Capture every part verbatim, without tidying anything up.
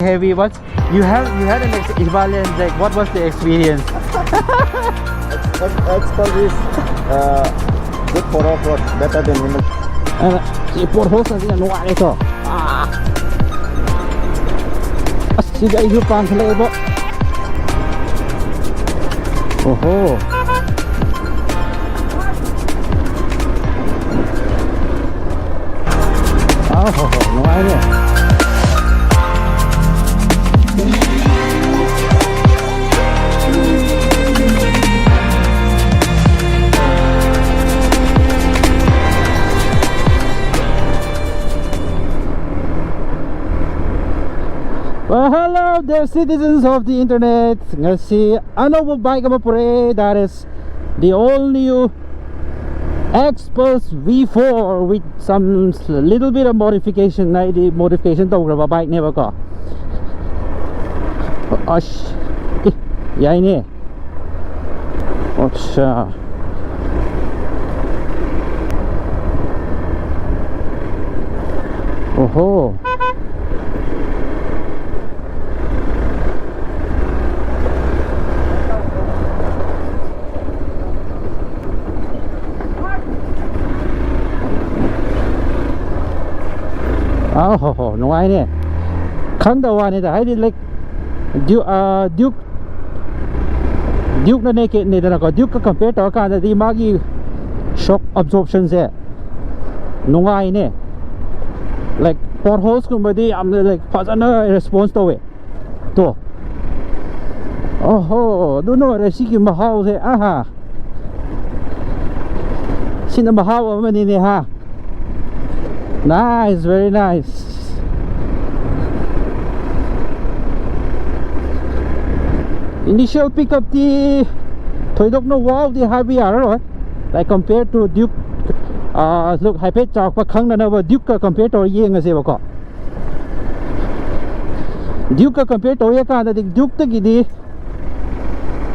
Heavy. What you have? You had an ex- Himalayan, like, what was the experience? Expo is uh, good for off-road, better than Himalayan. ꯑꯗ ꯁꯤ ꯄꯣꯠ host ꯑꯁꯤ ꯌꯥꯝ ꯅꯨꯡꯉꯥꯏꯔꯦꯀꯣ꯫ ꯑꯥ! ꯑꯁ, ꯁꯤꯗꯤ ꯑꯩꯁꯨ ꯄꯥꯝꯈꯠꯂꯛꯑꯦꯕꯣ꯫ ꯑꯣꯍꯣ꯫ ꯑꯥ, ꯍꯣ, ꯍꯣ, ꯅꯨꯡꯉꯥꯏꯅꯦ꯫ Well, hello, dear citizens of the internet. ꯉꯁꯤ ꯑꯅꯧꯕ bike ꯑꯃ ꯄꯨꯔꯛꯑꯦ, that is the all new Xpulse V four with some little bit of modification. ꯍꯥꯏꯗꯤ modification ꯇꯧꯈ꯭ꯔꯕ bike ꯅꯦꯕꯀꯣ꯫ ꯑꯁ, ꯑꯦ, ꯌꯥꯏꯅꯦ꯫ ꯑꯠꯁꯥ꯫ ꯑꯣꯍꯣ꯫ ꯑꯥ, ꯍꯣ, ꯍꯣ, ꯅꯨꯡꯉꯥꯏꯅꯦ꯫ ꯈꯪꯗꯕ ꯋꯥꯅꯤꯗ, ꯍꯥꯏꯗꯤ, like, Duke, ꯑꯥ, Duke, Duke ꯅ naked ꯅꯦꯗꯅꯀꯣ, Duke ꯀ compare ꯇꯧꯔꯀꯥꯟꯗꯗꯤ ꯃꯥꯒꯤ shock absorption ꯁꯦ ꯅꯨꯡꯉꯥꯏꯅꯦ꯫ Like, pot holes ꯀꯨꯝꯕꯗꯤ ꯌꯥꯝꯅ, like, ꯐꯖꯅ response ꯇꯧꯋꯦ꯫ ꯇꯣ꯫ ꯑꯣꯍꯣ, ꯑꯗꯨꯅ ꯑꯣꯏꯔꯦ ꯁꯤꯒꯤ ꯃꯍꯥꯎꯁꯦ꯫ ꯑꯍꯥ꯫ ꯁꯤꯅ ꯃꯍꯥꯎ ꯑꯃꯅꯤꯅꯦ ꯍꯥ꯫ Nice, very nice. Initial pickup T ꯊꯣꯏꯗꯣꯛꯅ wow ꯗꯤ ꯍꯥꯏꯕ ꯌꯥꯔꯔꯣꯏ, like, compare to Duke꯫ Ah, look, ꯍꯥꯏꯐꯦꯠ ꯆꯥꯎꯔꯥꯛꯄ ꯈꯪꯅꯅꯕ Duke ꯀ compare ꯇꯧꯔ ꯌꯦꯡꯉꯁꯦꯕꯀꯣ꯫ Duke ꯀ compare ꯇꯧ ꯌꯦꯡꯀꯥꯟꯗꯗꯤ Duke ꯇꯒꯤꯗꯤ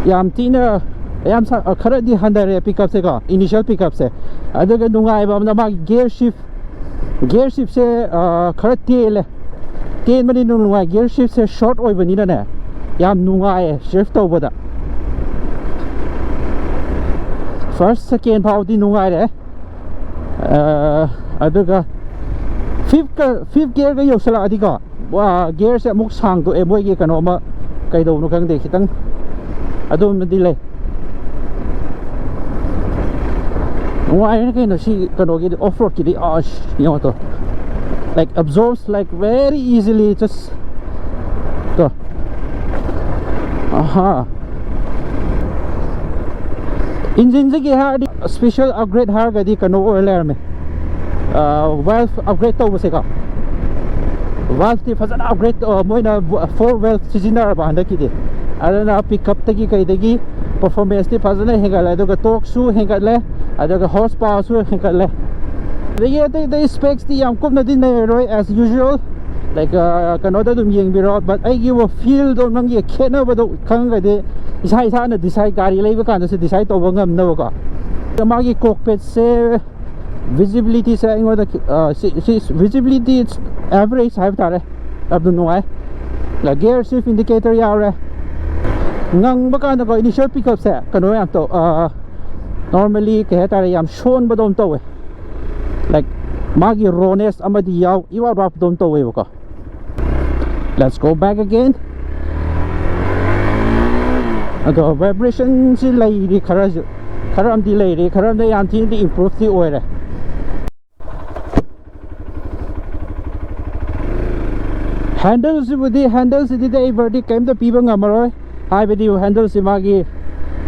ꯌꯥꯝ ꯊꯤꯅ, ꯌꯥꯝ ꯁꯥ-, ꯈꯔꯗꯤ ꯍꯟꯊꯔꯦ pickup ꯁꯦꯀꯣ, initial pickup ꯁꯦ꯫ ꯑꯗꯨꯒ ꯅꯨꯡꯉꯥꯏꯕ ꯑꯃꯅ ꯃꯥꯒꯤ gear shift, gear shift ꯁꯦ, ꯑ, ꯈꯔ ꯇꯦꯜꯂꯦ꯫ ꯇꯦꯟꯕꯅꯤ ꯅꯨꯡꯉꯥꯏ꯫ Gear shiftꯁꯦ short ꯑꯣꯏꯕꯅꯤꯅꯅꯦ, ꯌꯥꯝ ꯅꯨꯡꯉꯥꯏꯌꯦ shift ꯇꯧꯕꯗ꯫ First second ꯐꯥꯎꯗꯤ ꯅꯨꯡꯉꯥꯏꯔꯦ꯫ ꯑ, ꯑꯗꯨꯒ fifth ꯀ, fifth gearꯒ ꯌꯧꯁꯜꯂꯛꯑꯗꯤꯀꯣ, ꯋꯥ, gearꯁꯦ ꯑꯃꯨꯛ ꯁꯥꯡꯗꯣꯛꯑꯦ, ꯃꯣꯏꯒꯤ ꯀꯩꯅꯣ ꯑꯃ, ꯀꯩꯗꯧꯕꯅꯣ ꯈꯪꯗꯦ, ꯈꯤꯇꯪ ꯑꯗꯨꯝꯕꯗꯤ ꯂꯩ꯫ ꯅꯨꯡꯉꯥꯏꯔꯦꯅꯦ ꯀꯩꯅꯣ ꯁꯤ ꯀꯩꯅꯣꯒꯤꯗꯤ, off roadꯀꯤꯗꯤ꯫ ꯑꯁ, ꯌꯦꯡꯉꯣ ꯇꯣ, like, absorbs, like, very easily, just ꯇꯣ꯫ ꯑꯍꯥ꯫ Engineꯁꯤꯒꯤ ꯍꯥꯏꯔꯗꯤ, special upgrade ꯍꯥꯏꯔꯒꯗꯤ ꯀꯩꯅꯣ ꯑꯣꯏꯔ ꯂꯩꯔꯝꯃꯦ꯫ ꯑ, valve upgrade ꯇꯧꯕꯁꯦꯀꯣ, valveꯇꯤ ꯐꯖꯅ upgrade, ꯑ, ꯃꯣꯏꯅ four valve ꯁꯤꯖꯤꯟꯅꯔꯕ ꯍꯟꯗꯛꯀꯤꯗꯤ꯫ ꯑꯗꯨꯅ pickupꯇꯒꯤ ꯀꯩꯗꯒꯤ performanceꯇꯤ ꯐꯖꯅ ꯍꯦꯟꯒꯠꯂꯦ, ꯑꯗꯨꯒ torqueꯁꯨ ꯍꯦꯟꯒꯠꯂꯦ, ꯑꯗꯨꯒ horsepowerꯁꯨ ꯍꯦꯟꯒꯠꯂꯦ꯫ ꯑꯗꯒꯤ ꯑꯇꯩ ꯑꯇꯩ specsꯇꯤ ꯌꯥꯝ ꯀꯨꯞꯅꯗꯤ ꯅꯩꯔꯔꯣꯏ, as usual, like, ꯑ, ꯀꯩꯅꯣꯗ ꯑꯗꯨꯝ ꯌꯦꯡꯕꯤꯔꯣ꯫ But ꯑꯩꯒꯤ feelꯗꯣ, ꯅꯪꯒꯤ ꯈꯦꯠꯅꯕꯗꯣ ꯈꯪꯉꯒꯗꯤ ꯏꯁꯥ ꯏꯁꯥꯅ decide, ꯒꯥꯔꯤ ꯂꯩꯕ ꯀꯥꯟꯗꯁꯨ decide ꯇꯧꯕ ꯉꯝꯅꯕꯀꯣ꯫ ꯃꯥꯒꯤ cockpitꯁꯦ, visibilityꯁꯦ ꯑꯩꯉꯣꯟꯗ ꯈꯤ-, ꯑ, ꯁꯤ, ꯁꯤ visibility average ꯍꯥꯏꯕ ꯇꯥꯔꯦ, ꯑꯗꯨꯝ ꯅꯨꯡꯉꯥꯏ꯫ Gear shift indicator ꯌꯥꯎꯔꯦ꯫ ꯉꯪꯕ ꯀꯥꯟꯗꯀꯣ, initial pickupꯁꯦ ꯀꯩꯅꯣ ꯌꯥꯝ ꯇꯧ, ꯑ, normally ꯀꯩ ꯍꯥꯏꯇꯥꯔꯦ, ꯌꯥꯝ ꯁꯣꯟꯕꯗꯧꯅ ꯇꯧꯋꯦ꯫ Like, ꯃꯥꯒꯤ rawness ꯑꯃꯗꯤ ꯌꯥꯎ, ꯏꯋꯥꯠ ꯋꯥꯠꯄꯗꯧꯅ ꯇꯧꯋꯦꯕꯀꯣ꯫ Let's go back again. ꯑꯗꯣ vibrationꯁꯤ ꯂꯩꯔꯤ ꯈꯔꯁꯨ, ꯈꯔ ꯑꯃꯗꯤ ꯂꯩꯔꯤ, ꯈꯔ ꯑꯃꯗꯤ ꯌꯥꯝ ꯊꯤꯅꯗꯤ improveꯇꯤ ꯑꯣꯏꯔꯦ꯫ Handleꯁꯤꯕꯨꯗꯤ, handleꯁꯤꯗꯤ ꯑꯩ verdict ꯀꯔꯤꯝꯇ ꯄꯤꯕ ꯉꯝꯃꯔꯣꯏ, ꯍꯥꯏꯕꯗꯤ handleꯁꯤ ꯃꯥꯒꯤ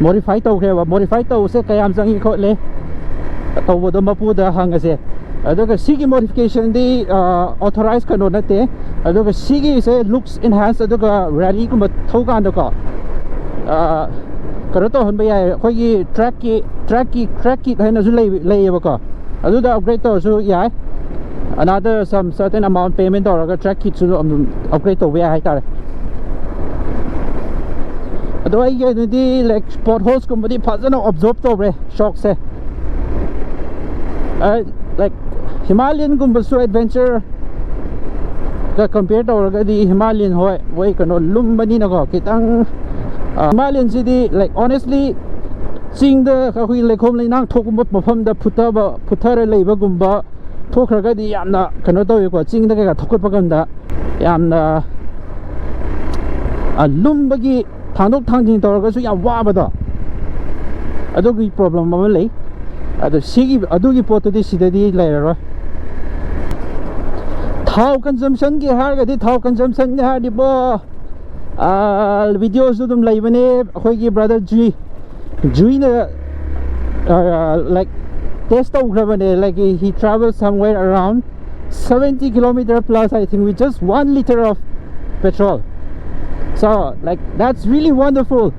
modify ꯇꯧꯈ꯭ꯔꯦꯕ꯫ Modify ꯇꯧꯕꯁꯦ ꯀꯌꯥꯝ ꯆꯪꯉꯤ ꯈꯣꯠꯂꯦ ꯇꯧꯕꯗꯣ ꯃꯄꯨꯗ ꯍꯪꯉꯁꯦ꯫ ꯑꯗꯨꯒ ꯁꯤꯒꯤ modificationꯗꯤ, ꯑ, authorized ꯀꯩꯅꯣ ꯅꯠꯇꯦ꯫ ꯑꯗꯨꯒ ꯁꯤꯒꯤꯁꯦ looks enhance, ꯑꯗꯨꯒ rallyꯒꯨꯝꯕ ꯊꯧꯀꯥꯟꯗꯀꯣ, ꯑ, ꯀꯩꯅꯣ ꯇꯧꯍꯟꯕ ꯌꯥꯏ꯫ ꯑꯩꯈꯣꯏꯒꯤ trackꯀꯤ, trackꯀꯤ, track kit ꯍꯥꯏꯅꯁꯨ ꯂꯩ-, ꯂꯩꯌꯦꯕꯀꯣ꯫ ꯑꯗꯨꯗ upgrade ꯇꯧꯔꯁꯨ ꯌꯥꯏ꯫ Another some certain amount payment ꯇꯧꯔꯒ track kitꯁꯨ ꯑꯗꯨꯝ upgrade ꯇꯧꯕ ꯌꯥꯏ ꯍꯥꯏꯇꯥꯔꯦ꯫ ꯑꯗꯣ ꯑꯩꯒꯤ ꯑꯣꯏꯅꯗꯤ, like, potholesꯀꯨꯝꯕꯗꯤ ꯐꯖꯅ absorb ꯇꯧꯔꯦ shockꯁꯦ꯫ ꯑ, like, Himalayanꯒꯨꯝꯕꯁꯨ adventure ꯀ ꯀꯝꯄꯤꯌꯔ ꯇꯧꯔꯒꯗꯤ ꯍꯤꯃꯥꯂꯌꯟ ꯍꯣꯏ, ꯃꯣꯏ ꯀꯩꯅꯣ ꯂꯨꯝꯕꯅꯤꯅꯀꯣ, ꯈꯤꯇꯪ, ꯑ, ꯍꯤꯃꯥꯂꯌꯟꯁꯤꯗꯤ, like, honestly, ꯆꯤꯡꯗ ꯑꯩꯈꯣꯏ ꯂꯩꯈꯣꯝ ꯂꯩꯅꯥꯡ ꯊꯣꯛꯄ ꯃꯐꯝꯗ ꯐꯨꯠꯊꯕ, ꯐꯨꯠꯊꯔ ꯂꯩꯕꯒꯨꯝꯕ ꯊꯣꯛꯈ꯭ꯔꯒꯗꯤ ꯌꯥꯝꯅ ꯀꯩꯅꯣ ꯇꯧꯋꯤꯀꯣ, ꯆꯤꯡꯗ ꯀꯩꯀꯥ ꯊꯧꯒꯠꯄ ꯀꯥꯟꯗ ꯌꯥꯝꯅ, ꯑ, ꯂꯨꯝꯕꯒꯤ ꯊꯥꯡꯗꯣꯛ ꯊꯥꯡꯖꯤꯟ ꯇꯧꯔꯒꯁꯨ ꯌꯥꯝ ꯋꯥꯕꯗꯣ, ꯑꯗꯨꯒꯤ ꯄ꯭ꯔꯣꯕ꯭ꯂꯦꯝ ꯑꯃ ꯂꯩ꯫ ꯑꯗꯣ ꯁꯤꯒꯤ, ꯑꯗꯨꯒꯤ ꯄꯣꯠꯇꯨꯗꯤ ꯁꯤꯗꯗꯤ ꯂꯩꯔꯔꯣꯏ꯫ ꯊꯥꯎ ꯀꯟꯖꯝꯁꯟꯒꯤ ꯍꯥꯏꯔꯒꯗꯤ, ꯊꯥꯎ ꯀꯟꯖꯝꯁꯟꯒꯤ ꯍꯥꯏꯔꯗꯤꯕꯣ, ꯚꯤꯗꯤꯑꯣꯁꯨ ꯑꯗꯨꯝ ꯂꯩꯕꯅꯦ꯫ ꯑꯩꯈꯣꯏꯒꯤ ꯕ꯭ꯔꯗꯔ ꯖꯨꯏ, ꯖꯨꯏꯅ, like, test ꯇꯧꯈ꯭ꯔꯕꯅꯦ, like, he travel somewhere around seventy kilometer plus, I think, with just one liter of petrol. So, like, that's really wonderful.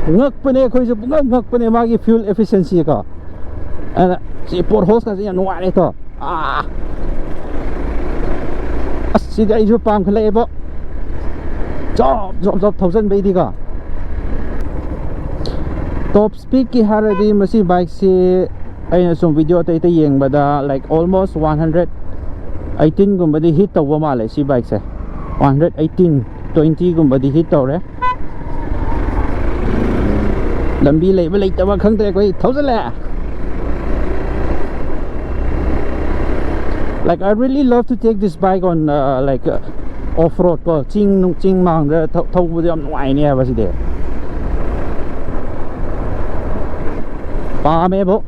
ꯉꯛꯄꯅꯦ, ꯑꯩꯈꯣꯏꯁꯨ ꯄꯨꯡꯉꯛ ꯉꯛꯄꯅꯦ ꯃꯥꯒꯤ fuel efficiency ꯀꯣ꯫ ꯑꯗ ꯁꯤ ꯄꯣꯠ ꯍꯣꯁꯀꯁꯦ ꯌꯥꯝ ꯅꯨꯡꯉꯥꯏꯔꯦ ꯇꯣ꯫ ꯑꯥ, ꯑꯁ, ꯁꯤꯗꯤ ꯑꯩꯁꯨ ꯄꯥꯝꯈꯠꯂꯛꯑꯦꯕꯣ, ꯖꯣꯞ ꯖꯣꯞ ꯖꯣꯞ ꯊꯧꯖꯟꯕꯩꯗꯤꯀꯣ꯫ ꯇꯣꯞ ꯁ꯭ꯄꯤꯗꯀꯤ ꯍꯥꯏꯔꯗꯤ ꯃꯁꯤ ꯕꯥꯏꯛꯁꯤ ꯑꯩꯅ ꯁꯨꯝ ꯚꯤꯗꯤꯑꯣ ꯑꯇꯩ ꯑꯇꯩ ꯌꯦꯡꯕꯗ, like, almost one hundred eighteen ꯒꯨꯝꯕꯗꯤ ꯍꯤꯠ ꯇꯧꯕ ꯃꯥꯜꯂꯦ ꯁꯤ ꯕꯥꯏꯛꯁꯦ꯫ One hundred eighteen, twenty ꯒꯨꯝꯕꯗꯤ ꯍꯤꯠ ꯇꯧꯔꯦ꯫ ꯂꯝꯕꯤ ꯂꯩꯕ ꯂꯩꯇꯕ ꯈꯪꯗ꯭ꯔꯦ, ꯑꯩꯈꯣꯏ ꯊꯧꯖꯜꯂꯦ꯫ Like, I really love to take this bike on, uh, like, uh, off road ꯀꯣ, ꯆꯤꯡ ꯅꯨꯡ, ꯆꯤꯡ ꯃꯥꯡꯗ ꯊꯧ-, ꯊꯧꯕꯗꯣ ꯌꯥꯝ ꯅꯨꯡꯉꯥꯏꯅꯦ ꯍꯥꯏꯕ ꯁꯤꯗꯤ꯫ ꯄꯥꯝꯃꯦꯕꯣ꯫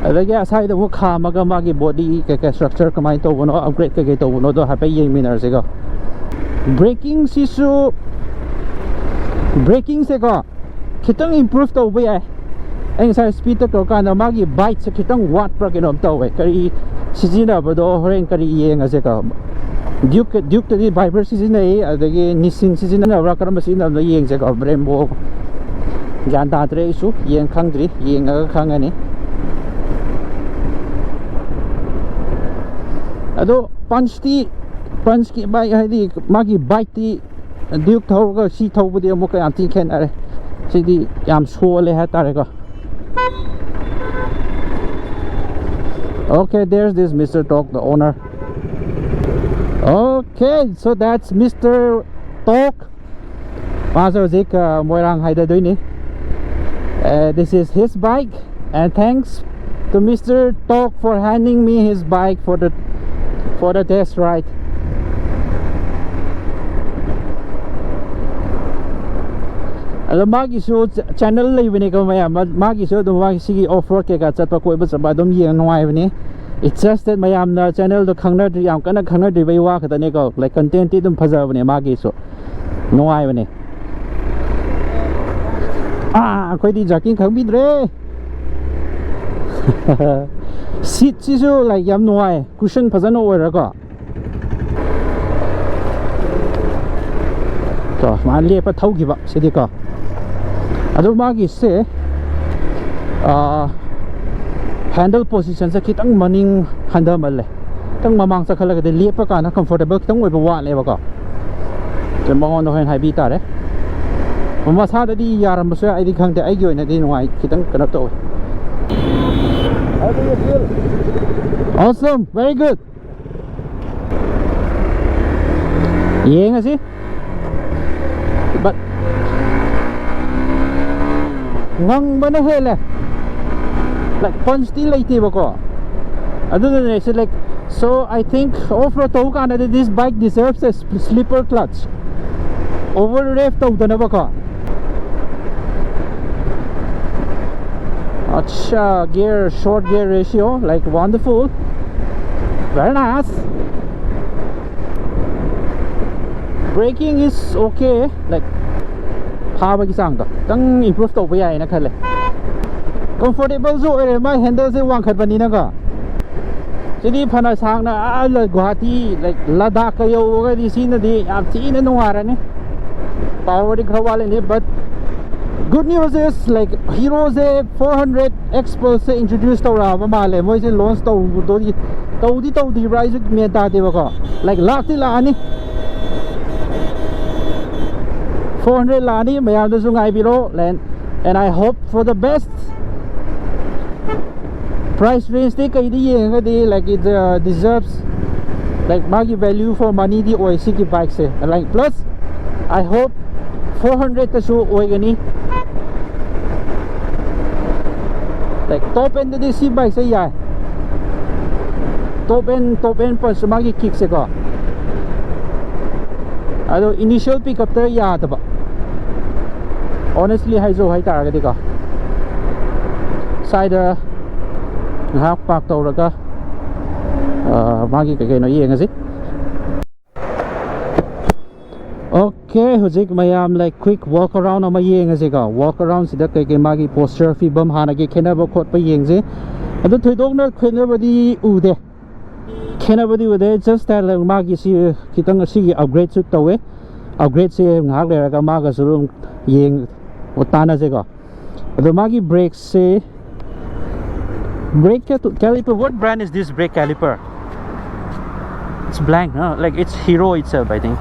ꯑꯗꯒꯤ ꯑꯁꯥꯏꯗ ꯑꯃꯨꯛ ꯈꯥꯝꯃꯒ ꯃꯥꯒꯤ ꯕꯣꯗꯤ ꯀꯩꯀꯩ ꯁ꯭ꯇ꯭ꯔꯛꯆꯔ ꯀꯃꯥꯏꯅ ꯇꯧꯕꯅꯣ, ꯑꯞꯒ꯭ꯔꯦꯗ ꯀꯩꯀꯩ ꯇꯧꯕꯅꯣꯗꯣ ꯍꯥꯏꯐꯦꯠ ꯌꯦꯡꯃꯤꯟꯅꯔꯁꯤꯀꯣ꯫ ꯕ꯭ꯔꯦꯀꯤꯡꯁꯤꯁꯨ, ꯕ꯭ꯔꯦꯀꯤꯡꯁꯦꯀꯣ, ꯈꯤꯇꯪ ꯏꯝꯄ꯭ꯔꯨꯚ ꯇꯧꯕ ꯌꯥꯏ꯫ ꯑꯩ ꯉꯁꯥꯏ ꯁ꯭ꯄꯤꯗꯇ ꯇꯧꯔꯀꯥꯟꯗ ꯃꯥꯒꯤ ꯕꯥꯏꯠꯁꯦ ꯈꯤꯇꯪ ꯋꯥꯠꯄ꯭ꯔꯥ ꯀꯩꯅꯣꯝ ꯇꯧꯋꯦ꯫ ꯀꯔꯤ ꯁꯤꯖꯤꯟꯅꯕꯗꯣ ꯍꯣꯔꯦꯟ ꯀꯔꯤ ꯌꯦꯡꯉꯁꯦꯀꯣ꯫ ꯗ꯭ꯌꯨꯛ, ꯗ꯭ꯌꯨꯛꯇꯗꯤ ꯚꯥꯏꯕꯔ ꯁꯤꯖꯤꯟꯅꯩ, ꯑꯗꯒꯤ ꯅꯤꯁꯤꯟ ꯁꯤꯖꯤꯟꯅꯕ꯭ꯔꯥ, ꯀꯔꯝꯕ ꯁꯤꯖꯤꯟꯅꯕꯅꯣ ꯌꯦꯡꯁꯦꯀꯣ꯫ ꯕ꯭ꯔꯦꯝꯕꯣ ꯒ꯭ꯌꯥꯟ ꯇꯥꯗ꯭ꯔꯦ ꯑꯩꯁꯨ, ꯌꯦꯡ ꯈꯪꯗ꯭ꯔꯤ, ꯌꯦꯡꯉꯒ ꯈꯪꯉꯅꯤ꯫ ꯑꯗꯣ ꯄꯟꯁꯇꯤ, ꯄꯟꯁꯀꯤ ꯕꯥꯏꯛ ꯍꯥꯏꯗꯤ ꯃꯥꯒꯤ ꯕꯥꯏꯛꯇꯤ ꯗ꯭ꯌꯨꯛ ꯊꯧꯔꯒ ꯁꯤ ꯊꯧꯕꯗꯤ ꯑꯃꯨꯛ ꯀꯌꯥꯝ ꯊꯤ ꯈꯦꯠꯅꯔꯦ꯫ ꯁꯤꯗꯤ ꯌꯥꯝ ꯁꯣꯜꯂꯦ ꯍꯥꯏꯇꯥꯔꯦꯀꯣ. Okay, there's this Mister Tok, the owner. Okay, so that's Mister Tok. ꯃꯥꯁꯨ ꯍꯧꯖꯤꯛ ꯃꯣꯏꯔꯥꯡ ꯍꯥꯏꯗꯗꯣꯏꯅꯤ. This is his bike, and thanks to Mister Tok for handing me his bike for the for the test ride. ꯑꯗꯣ ꯃꯥꯒꯤꯁꯨ channel ꯂꯩꯕꯅꯦꯀꯣ ꯃꯌꯥꯝ. ꯃꯥꯒꯤꯁꯨ ꯑꯗꯨꯝ, ꯃꯥꯒꯤ ꯁꯤꯒꯤ of road ꯀꯩꯀꯥ ꯆꯠꯄ, ꯀꯣꯏꯕ ꯆꯠꯄ ꯑꯗꯨꯝ ꯌꯦꯡ ꯅꯨꯡꯉꯥꯏꯕꯅꯦ. It's just that ꯃꯌꯥꯝꯅ ꯆꯦꯅꯦꯜꯗꯣ ꯈꯪꯅꯗ꯭ꯔꯤ, ꯌꯥꯝ ꯀꯟꯅ ꯈꯪꯅꯗ꯭ꯔꯤꯕꯩ ꯋꯥ ꯈꯛꯇꯅꯦꯀꯣ. ꯂꯥꯏꯛ, ꯀꯟꯇꯦꯟꯇꯤ ꯑꯗꯨꯝ ꯐꯖꯕꯅꯦ ꯃꯥꯒꯤꯁꯨ, ꯅꯨꯡꯉꯥꯏꯕꯅꯦ. ꯑꯥ, ꯑꯩꯈꯣꯏꯗꯤ ꯖꯔꯀꯤꯡ ꯈꯪꯕꯤꯗ꯭ꯔꯦ. ꯁꯤꯠꯁꯤꯁꯨ, ꯂꯥꯏꯛ, ꯌꯥꯝ ꯅꯨꯡꯉꯥꯏ, ꯀꯨꯁꯟ ꯐꯖꯅ ꯑꯣꯏꯔꯒ. ꯀꯣ, ꯃꯥ ꯂꯦꯞꯄ ꯊꯧꯈꯤꯕ ꯁꯤꯗꯤꯀꯣ. ꯑꯗꯣ ꯃꯥꯒꯤꯁꯦ, ꯍꯦꯟꯗꯜ ꯄꯣꯖꯤꯁꯟꯁꯦ ꯈꯤꯇꯪ ꯃꯅꯤꯡ ꯍꯟꯊꯃꯜꯂꯦ. ꯈꯤꯇꯪ ꯃꯃꯥꯡ ꯆꯠꯈꯠꯂꯒꯗꯤ ꯂꯦꯞꯄ ꯀꯥꯟꯗ ꯀꯝꯐꯣꯔꯇꯦꯕꯜ ꯈꯤꯇꯪ ꯑꯣꯏꯕ ꯋꯥꯠꯂꯦꯕꯀꯣ. ꯁꯦ, ꯃꯉꯣꯟꯗ ꯍꯣꯔꯦꯟ ꯍꯥꯏꯕꯤ ꯇꯥꯔꯦ. ꯃꯁꯥꯗꯗꯤ ꯌꯥꯔꯝꯕꯁꯨ ꯌꯥꯏ, ꯑꯩꯗꯤ ꯈꯪꯗꯦ. ꯑꯩꯒꯤ ꯑꯣꯏꯅꯗꯤ ꯅꯨꯡꯉꯥꯏ, ꯈꯤꯇꯪ ꯀꯩꯅꯣ ꯇꯧꯋꯦ. How do you feel? Awesome, very good. ꯌꯦꯡꯉꯁꯤ. But ꯉꯪꯕꯅ ꯍꯦꯜꯂꯦ. ꯂꯥꯏꯛ, ꯄꯟꯁꯇꯤ ꯂꯩꯇꯦꯕꯀꯣ. ꯑꯗꯨꯅꯅꯦ ꯁꯤ, like, so I think off road ꯇꯧꯕ ꯀꯥꯟꯗꯗꯤ this bike deserves a slipper clutch. Over rev ꯇꯧꯗꯅꯕꯀꯣ. ꯑꯠꯆꯥ, gear, short gear ratio, like, wonderful. Very nice. Braking is okay, like, ꯐꯥꯕꯒꯤ ꯆꯥꯡꯗꯣ ꯈꯤꯇꯪ ꯏꯝꯄ꯭ꯔꯨꯚ ꯇꯧꯕ ꯌꯥꯏꯌꯦꯅ ꯈꯜꯂꯦ. ꯀꯝꯐꯣꯔꯇꯦꯕꯜꯁꯨ ꯑꯣꯏꯔꯦ, ꯃꯥꯏ ꯍꯦꯟꯗꯜꯁꯦ ꯋꯥꯡꯈꯠꯄꯅꯤꯅꯒ. ꯁꯤꯗꯤ ꯐꯅ ꯁꯥꯡꯅ, ꯑꯥ, ꯂ-, ꯒꯨꯍꯥꯇꯤ, ꯂꯥꯏꯛ, ꯂꯗꯥꯈꯀ ꯌꯧꯔꯒꯗꯤ ꯁꯤꯅꯗꯤ ꯌꯥꯝ ꯊꯤꯅ ꯅꯨꯡꯉꯥꯏꯔꯅꯤ. ꯄꯥꯋꯔꯗꯤ ꯈꯔ ꯋꯥꯠꯂꯤꯅꯤ, but good news is, like, ꯍꯤꯔꯣꯁꯦ four hundred X Pulse say introduce ꯇꯧꯔꯛꯑꯕ ꯃꯥꯜꯂꯦ꯫ ꯃꯣꯏꯁꯦ launch ꯇꯧꯗꯣꯔꯤ, ꯇꯧꯗꯤ ꯇꯧꯗ꯭ꯔꯤꯕ꯭ꯔꯥ ꯑꯩꯁꯨ ꯃꯦꯟ ꯇꯥꯗꯦꯕꯀꯣ. ꯂꯥꯏꯛ, ꯂꯥꯛꯇꯤ ꯂꯥꯛꯑꯅꯤ. Four hundred ꯂꯥꯛꯑꯅꯤ, ꯃꯌꯥꯝꯗꯁꯨ ꯉꯥꯏꯕꯤꯔꯣ꯫ And, and I hope for the best. Price range T ꯀꯩꯗꯤ ꯌꯦꯡꯉꯒꯗꯤ, like, it uh, deserves, like, ꯃꯥꯒꯤ value for money ꯗꯤ ꯑꯣꯏ ꯁꯤꯒꯤ bike say. Like, plus I hope four hundred ꯇꯁꯨ ꯑꯣꯏꯒꯅꯤ꯫ Like, top end ꯗꯗꯤ ꯁꯤ bike ꯁꯦ ꯌꯥꯏ꯫ Top end, top end punch ꯃꯥꯒꯤ kick ꯁꯦꯀꯣ꯫ ꯑꯗꯣ initial pickup ꯇ ꯌꯥꯗꯕ꯫ Honestly ꯍꯥꯏꯖꯧ ꯍꯥꯏꯇꯥꯔꯒꯗꯤꯀꯣ꯫ ꯁ꯭ꯋꯥꯏꯗ ꯉꯥꯏꯍꯥꯛ park ꯇꯧꯔꯒ, ꯑ, ꯃꯥꯒꯤ ꯀꯩ ꯀꯩꯅꯣ ꯌꯦꯡꯉꯁꯤ꯫ Okay, ꯍꯧꯖꯤꯛ ꯃꯌꯥꯝ, like, quick walk around ꯑꯃ ꯌꯦꯡꯉꯁꯤꯀꯣ꯫ Walk around ꯁꯤꯗ ꯀꯩ ꯀꯩ ꯃꯥꯒꯤ posture, ꯐꯤꯕꯝ, ꯍꯥꯟꯅꯒꯤ ꯈꯦꯠꯅꯕ ꯈꯣꯠꯄ ꯌꯦꯡꯁꯤ꯫ ꯑꯗꯨ ꯊꯣꯏꯗꯣꯛꯅ ꯈꯦꯠꯅꯕꯗꯤ ꯎꯗꯦ꯫ ꯈꯦꯠꯅꯕꯗꯤ ꯎꯗꯦ, just that, like, ꯃꯥꯒꯤ ꯁꯤ ꯈꯤꯇꯪ ꯑꯁꯤꯒꯤ upgrade ꯁꯨ ꯇꯧꯋꯦ꯫ Upgrade ꯁꯦ ꯉꯥꯏꯍꯥꯛ ꯂꯩꯔꯒ ꯃꯥꯒꯁꯨ ꯑꯗꯨꯝ ꯌꯦꯡ, ꯇꯥꯟꯅꯁꯦꯀꯣ꯫ ꯑꯗꯣ ꯃꯥꯒꯤ brake say, brake cal-, caliper, what brand is this brake caliper? It's blank, no? Like, it's Hero itself, I think.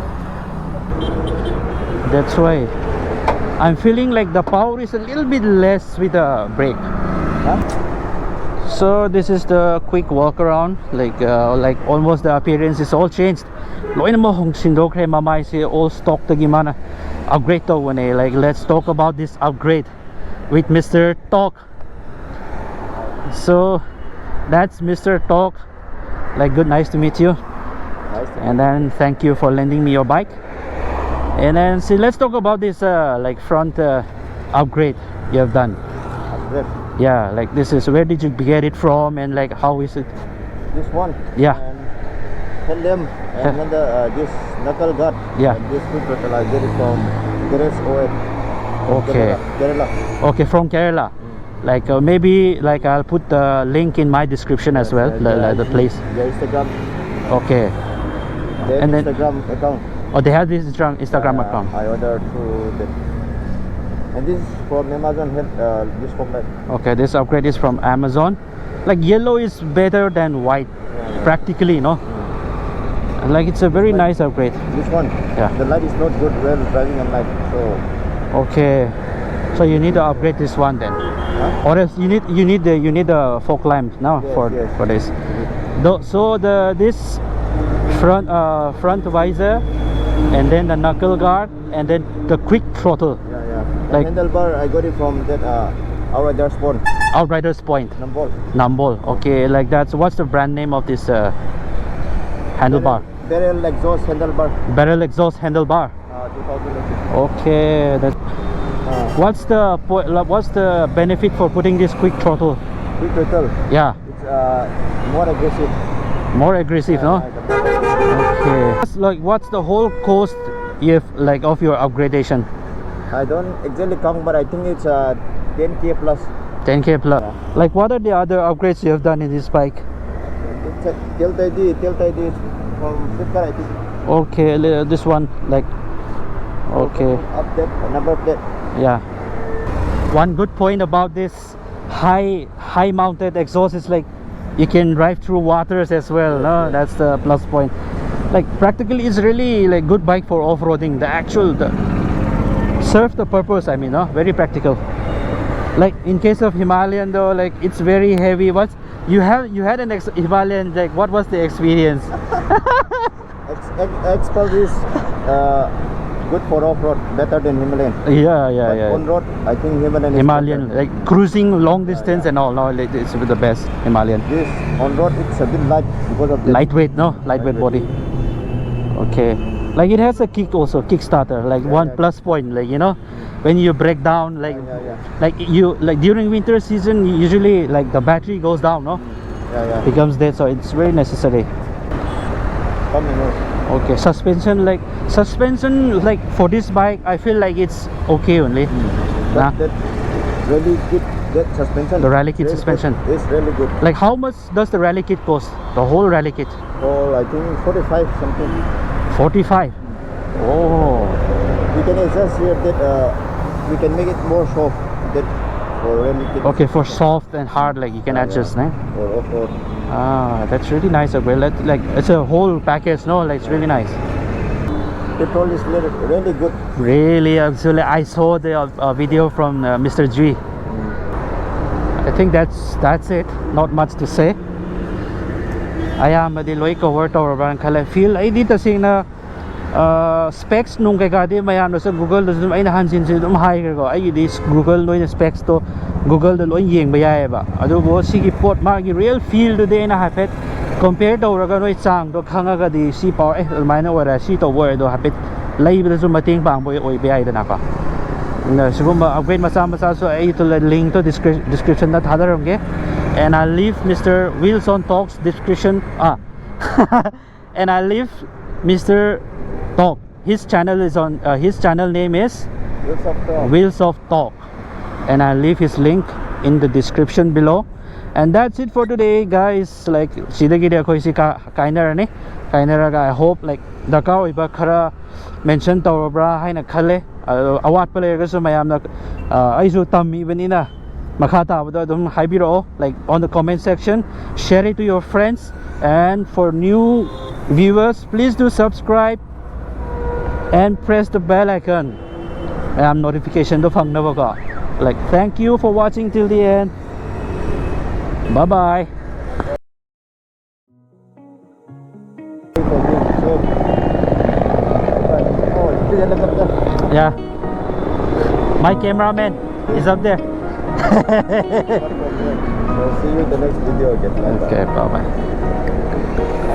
That's why I'm feeling like the power is a little bit less with the brake. Huh? So this is the quick walk around. Like, uh, like, almost the appearance is all changed. ꯂꯣꯏꯅꯃꯛ ꯍꯣꯡ ꯁꯤꯟꯗꯣꯛꯈ꯭ꯔꯦ, ꯃꯃꯥꯏꯁꯦ all stock ꯇꯒꯤ ꯃꯥꯅ upgrade ꯇꯧꯕꯅꯦ꯫ Like, let's talk about this upgrade with Mister Talk. So that's Mister Talk. Like, good, nice to meet you. Nice to And then thank you for lending me your bike. And then see, let's talk about this, uh, like, front, uh, upgrade you have done. Upgrade. Yeah, like, this is, where did you get it from, and, like, how is it? This one. Yeah. And head lamp. And then the uh, this knuckle guard. Yeah. And this two metal I get it from Grace Owen. Okay. Kerala. Kerala. Okay, from Kerala. Like, uh, maybe, like, I'll put the link in my description as well, And, the, uh, like, the place. Their Instagram. Okay. Their And then- Instagram account. Oh, they have this Instagram, Instagram Uh, account. I ordered through them. And this is from Amazon. Head, uh, this from like Okay, this upgrade is from Amazon. Like, yellow is better than white, practically, no? Like, it's a very Like- nice upgrade. This one, Yeah. The light is not good while driving at night. So, Okay. So you need to upgrade this one then. huh? Or else you need you need the you need the fog lamp now Yes, for yes. for this. Though, so the this front uh, front visor, and then the knuckle guard, and then the quick throttle. Yeah, yeah. Like- Handlebar, I got it from that uh, Outrider's Point. Outrider's Point. Nambol. Nambol. Okay, like that's what's the brand name of this uh, handlebar? Barrel exhaust handlebar. Barrel exhaust handlebar. Uh, two thousand eighteen. Okay, that. Uh, What's the po- like, what's the benefit for putting this quick throttle? Quick throttle. Yeah, It's uh, more aggressive. more aggressive, no? Uh, the more aggressive. Okay. What's, like, what's the whole cost if like of your upgradation? I don't exactly count, but I think it's uh, ten K plus. ten K plus. Like, what are the other upgrades you have done in this bike? It's a Tilt I D. Tilt I D is from Flipkart, I think. Okay, li- this one, like, okay, Update, number plate. Yeah. One good point about this high high mounted exhaust is, like, you can drive through waters as well. No, that's the plus point. Like, practically, it's really like good bike for off-roading. The actual the serve the purpose. I mean, no, very practical. Like, in case of Himalayan though, like, it's very heavy. What you have you had an ex- Himalayan? Like, what was the experience? X, X, Xpulse is uh, good for off road, better than Himalayan. Yeah, yeah, But yeah. On road, I think Himalayan. Is Himalayan, better. Like, cruising long distance Yeah. And all, no, like, it's the best Himalayan. This on road, it's a bit light because of the Lightweight, no, lightweight body. Lightweight. Okay, like, it has a kick also, Kickstarter, like, Yeah, one yeah. Plus point, like, you know, when you break down, like, Yeah, yeah. like you like during winter season, usually, like, the battery goes down, no, Yeah, yeah. Becomes dead, so it's very necessary. Come, you know. Okay, suspension, like, suspension, like, for this bike, I feel like it's okay only. Nah. But that really good, that suspension. The rally kit Really suspension. Good. It's really good. Like, how much does the rally kit cost? The whole rally kit? For, I think, forty-five something. Forty-five. Oh. You can adjust here that uh, we can make it more soft. That for rally kit. Okay, for soft and hard, like, you can Yeah, adjust, yeah. Nah? Or off road. Ah, that's really nice of it. Like, like, it's a whole package, no? Like, it's really nice. Petrol is really, really good. Really, actually, I saw the uh, uh, video from uh, Mister G. I think that's that's it. Not much to say. ꯑꯌꯥꯝꯕꯗꯤ ꯂꯣꯏ cover ꯇꯧꯔꯕ꯭ꯔꯥꯅ ꯈꯜꯂꯦ꯫ Feel ꯑꯩꯗꯤ ꯇꯁꯦꯡꯅ specs ꯅꯨꯡ ꯀꯩꯀꯥꯗꯤ ꯃꯌꯥꯝꯅꯁꯨ Google-ꯗꯁꯨ ꯑꯗꯨꯝ ꯑꯩꯅ ꯍꯟꯖꯤꯟꯁꯤ ꯑꯗꯨꯝ ꯍꯥꯏꯈ꯭ꯔꯦꯀꯣ꯫ ꯑꯩꯒꯤꯗꯤ Google ꯅꯣꯏꯅ specs-ꯇꯣ Google-ꯗ ꯂꯣꯏ ꯌꯦꯡꯕ ꯌꯥꯏꯑꯕ꯫ ꯑꯗꯨꯕꯨ ꯁꯤꯒꯤ ꯄꯣꯠ ꯃꯥꯒꯤ real feel-ꯗꯨꯗꯤ ꯑꯩꯅ ꯍꯥꯏꯐꯦꯠ compare ꯇꯧꯔꯒ ꯅꯣꯏ ꯆꯥꯡꯗꯣ ꯈꯪꯉꯒꯗꯤ ꯁꯤ ꯄꯥꯎ ꯑꯦ ꯑꯗꯨꯃꯥꯏꯅ ꯑꯣꯏꯔꯦ ꯁꯤ ꯇꯧꯕ ꯑꯣꯏꯔꯦ ꯑꯗꯣ ꯍꯥꯏꯐꯦꯠ ꯂꯩꯕꯗꯁꯨ ꯃꯇꯦꯡ ꯄꯥꯡꯕ ꯑꯣꯏꯕ ꯌꯥꯏꯗꯅꯀꯣ꯫ ꯑꯗꯨꯅ ꯁꯤꯒꯨꯝꯕ upgrade ꯃꯆꯥ ꯃꯆꯥꯁꯨ ꯑꯩ link-ꯇꯣ description-ꯗ ꯊꯥꯗꯔꯝꯒꯦ꯫ And I leave Mister Wilson Talks description, ah, and I leave Mister Talk. His channel is on. Uh, his channel name is Wheels of Talk. Wheels of Talk, and I leave his link in the description below. And that's it for today, guys. Like, ꯁꯤꯗꯒꯤꯗꯤ ꯑꯩꯈꯣꯏꯁꯤ ꯀꯥꯏꯅꯔꯅꯤ꯫ ꯀꯥꯏꯅꯔꯒ, I hope, like, ꯗꯔꯀꯥꯔ ꯑꯣꯏꯕ ꯈꯔ mention ꯇꯧꯔꯕ꯭ꯔꯥ ꯍꯥꯏꯅ ꯈꯜꯂꯦ꯫ ꯑꯗꯣ ꯑꯋꯥꯠꯄ ꯂꯩꯔꯒꯁꯨ ꯃꯌꯥꯝꯅ ꯑꯩꯁꯨ ꯇꯝꯃꯤꯕꯅꯤꯅ ꯃꯈꯥ ꯇꯥꯕꯗꯣ ꯑꯗꯨꯝ ꯍꯥꯏꯕꯤꯔꯛꯑꯣ, like, on the comment section. Share it to your friends, and for new viewers, please do subscribe and press the bell icon. ꯃꯌꯥꯝ notification-ꯗꯣ ꯐꯪꯅꯕꯀꯣ꯫ Like, thank you for watching till the end. Bye bye. Yeah. My cameraman is up there. So see you in the next video again. Bye bye. Okay, bye bye.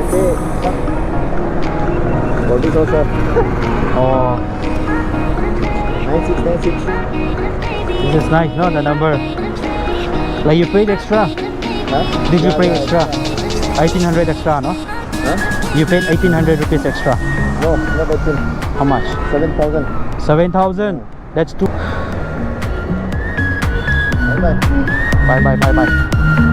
Okay. Forty thousand. Oh, Nine six nine six. this is nice, no? The number. Like, you paid extra? Huh? Did you Yeah, pay yeah, extra? Yeah. Eighteen hundred extra, no? Huh? You paid eighteen hundred rupees extra. No, not eighteen. How much? Seven thousand. Seven thousand. That's too. Bye bye. Bye bye, bye bye.